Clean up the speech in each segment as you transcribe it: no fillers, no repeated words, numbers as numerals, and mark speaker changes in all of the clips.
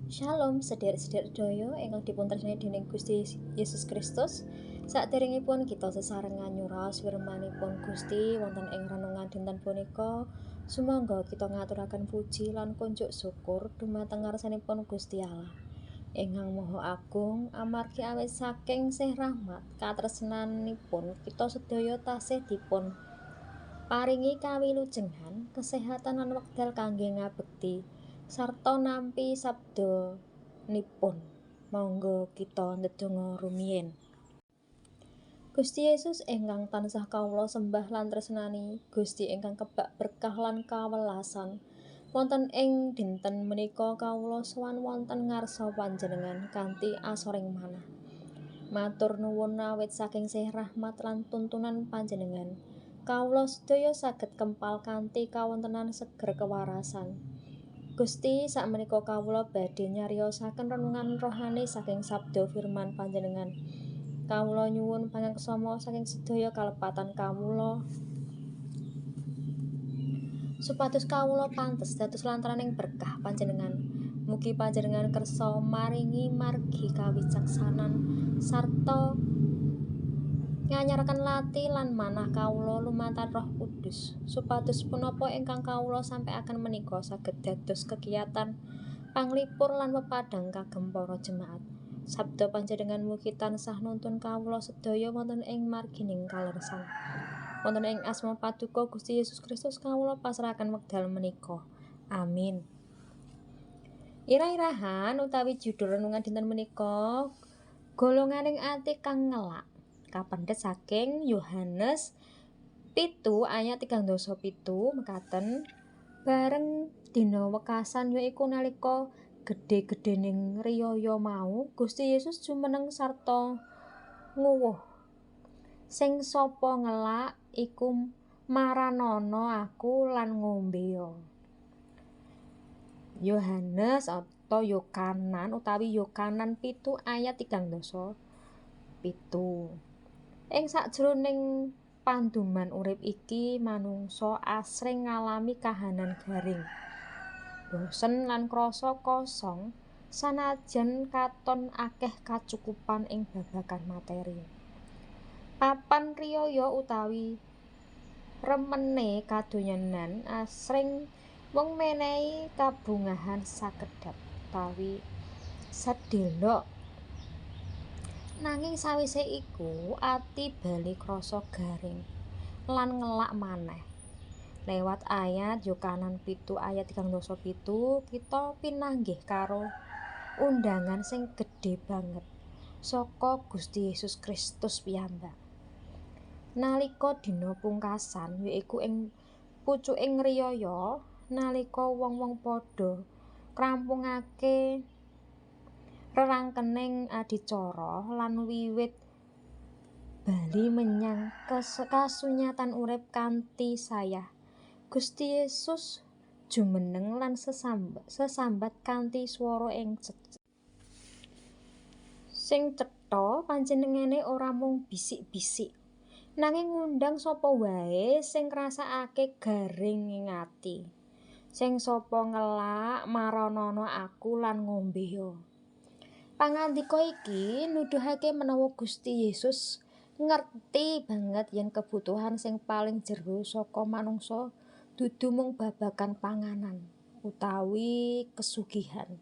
Speaker 1: Shalom sederek-sederek sedaya ingkang dipun tresnani dening Gusti Yesus Kristus. Saderengipun kita sesarengan nyuraos firmanipun Gusti wonten ing renungan dinten punika, sumangga kita ngaturaken puji lan kunjuk syukur dumateng ngarsanipun Gusti Allah ingkang Maha Agung, amargi awit saking sih rahmat katresnanipun kita sedaya tasih dipun paringi kawilujengan, kesehatan lan wekdal kangge ngabekti sarta nampi sabdanipun. Monggo kita ndedonga rumiyin. Gusti Yesus ingkang tansah kawula sembah lan tresnani, Gusti ingkang kebak berkah lan kawelasan, wonten ing dinten menika kawula sowan wonten ngarsa panjenengan kanthi asoring manah. Matur nuwun awit saking sih rahmat lan tuntunan panjenengan, kawula sedaya saged kempal kanthi kawontenan seger kewarasan. Gusti, sakmenika kawula badhe nyariosaken renungan rohani saking sabda firman panjenengan. Kawula nyuwun pangaksama saking sedaya kalepatan kawula, supados kawula pantes dados lantaraning berkah panjenengan. Mugi panjenengan kersa maringi margi kawicaksanan sarta nganyaraken lati lan manah kawula lumantar Roh Kudus, supados punapa ingkang kawula sampaiaken menika saged dados kekiyatan panglipur lan pepadhang kagem para jemaat. Sabda panjenengan mugi tansah nuntun kawula sedaya wonten ing margining kaleresan. Wonten ing asma Paduka Gusti Yesus Kristus kawula pasrahaken wekdal menika. Amin. Ira-irahan utawi judul renungan dinten menika golonganing ati kang ngelak, kapendhet saking Yohanes 7 ayat 37 mekaten, bareng dina wekasan, yaiku nalika gedhe-gedhening riyaya mau, Gusti Yesus jumeneng sarta nguwuh, "Sing sapa ngelak iku maranana aku lan ngombeya." Yohanes atau Yokanan utawi Yokanan 7 ayat 37. Ing sakjroning panduman urip iki, manungsa asring ngalami kahanan garing, bosen lan krasa kosong sanajan katon akeh kacukupan ing babagan materi. Papan riyaya utawi remene kadonyanan asring mung menehi kabungahan sakedhap utawi sedelok. Nanging sawise iku ati bali krasa garing lan ngelak maneh. Lewat ayat Yokanan 7 ayat 37 kita pinanggih karo undangan sing gedhe banget saka Gusti Yesus Kristus piyambak. Nalika dina pungkasan, yaiku ing pucuking riyaya, nalika wong-wong padha krampungake rerangkening adicara lan wiwit bali menyang kasunyatan urip kanthi sayah, Gusti Yesus jumeneng lan sesambat kanthi swara sing cetha. Panjenengane ora mung bisik-bisik, nanging ngundang sapa wae sing ngrasakake garing ing ati. "Sing sapa ngelak maranana aku lan ngombeya." Pangandika iki nuduhake menawa Gusti Yesus ngerti banget yen kebutuhan sing paling jero saka manungsa dudu mung babagan panganan utawi kesugihan,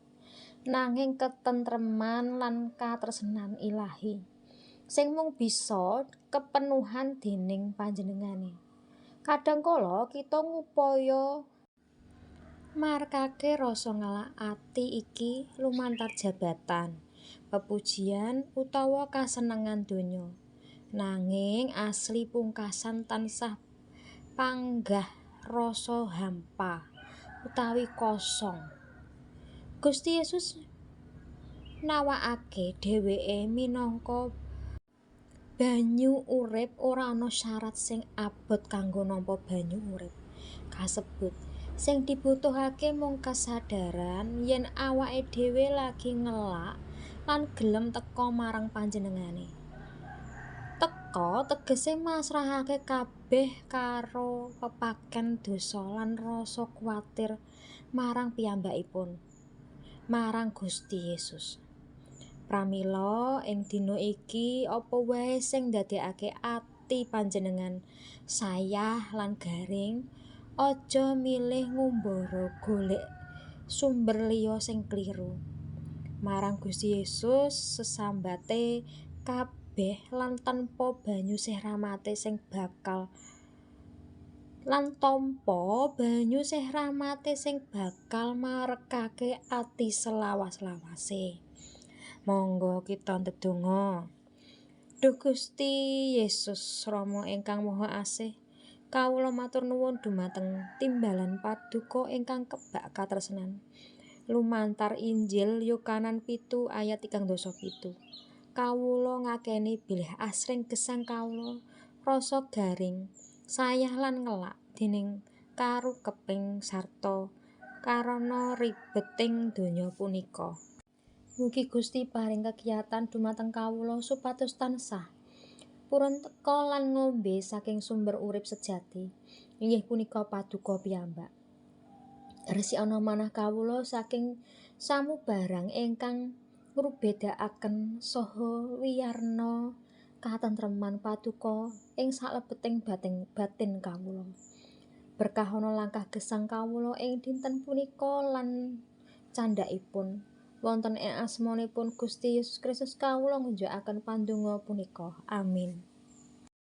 Speaker 1: nanging ketentreman lan katresnan ilahi sing mung bisa kepenuhan dening panjenengane. Kadang kala kita ngupaya marekake rasa ngelak ati iki lumantar jabatan, pepujian utawa kasenengan donya. Nanging asli pungkasan tansah panggah rasa hampa utawi kosong. Gusti Yesus nawakake dheweke minangka banyu urip. Ora ana syarat sing abot kanggo nampa banyu urip kasebut. Sing dibutuhake mung kesadaran yen awake dhewe lagi ngelak lan gelem teka marang panjenengane. Teka tegese masrahake kabeh karo pepaken dosa lan rasa kuwatir marang piyambakipun. marang Gusti Yesus. Pramila ing dina iki apa wae sing ndadekake ati panjenengan sayah lan garing, aja milih ngumbara golek sumber liya sing kliru. Marang Gusti Yesus sesambate kabeh lan tanpa banyu sih rahmate sing bakal lan tampa banyu sih rahmate sing bakal marekake ati selawas-lawase. Monggo kita ndedonga. Duh Gusti Yesus Rama ingkang Maha Asih, kawula matur nuwun dumateng timbalan paduka ingkang kebak katresnan. Lumantar Injil Yohanes 7 ayat 37. Kawula ngakeni bilih asring gesang kawula rasa garing, sayah lan ngelak dening karukeping sarta karana ribeting donya punika. Mugi Gusti paring kekiyatan dumateng kawula supados tansah purun teka lan ngombe saking sumber urip sejati, inggih punika paduka piyambak. Resikana manah kawula saking samubarang ingkang ngrubedakaken saha wiyarna katentreman paduka ing salebeting batin kawula. Berkahana langkah gesang kawula ing dinten punika lan candhakipun. Wonten ing asmanipun Gusti Yesus Kristus kawula ngunjukaken pandonga punika. Amin.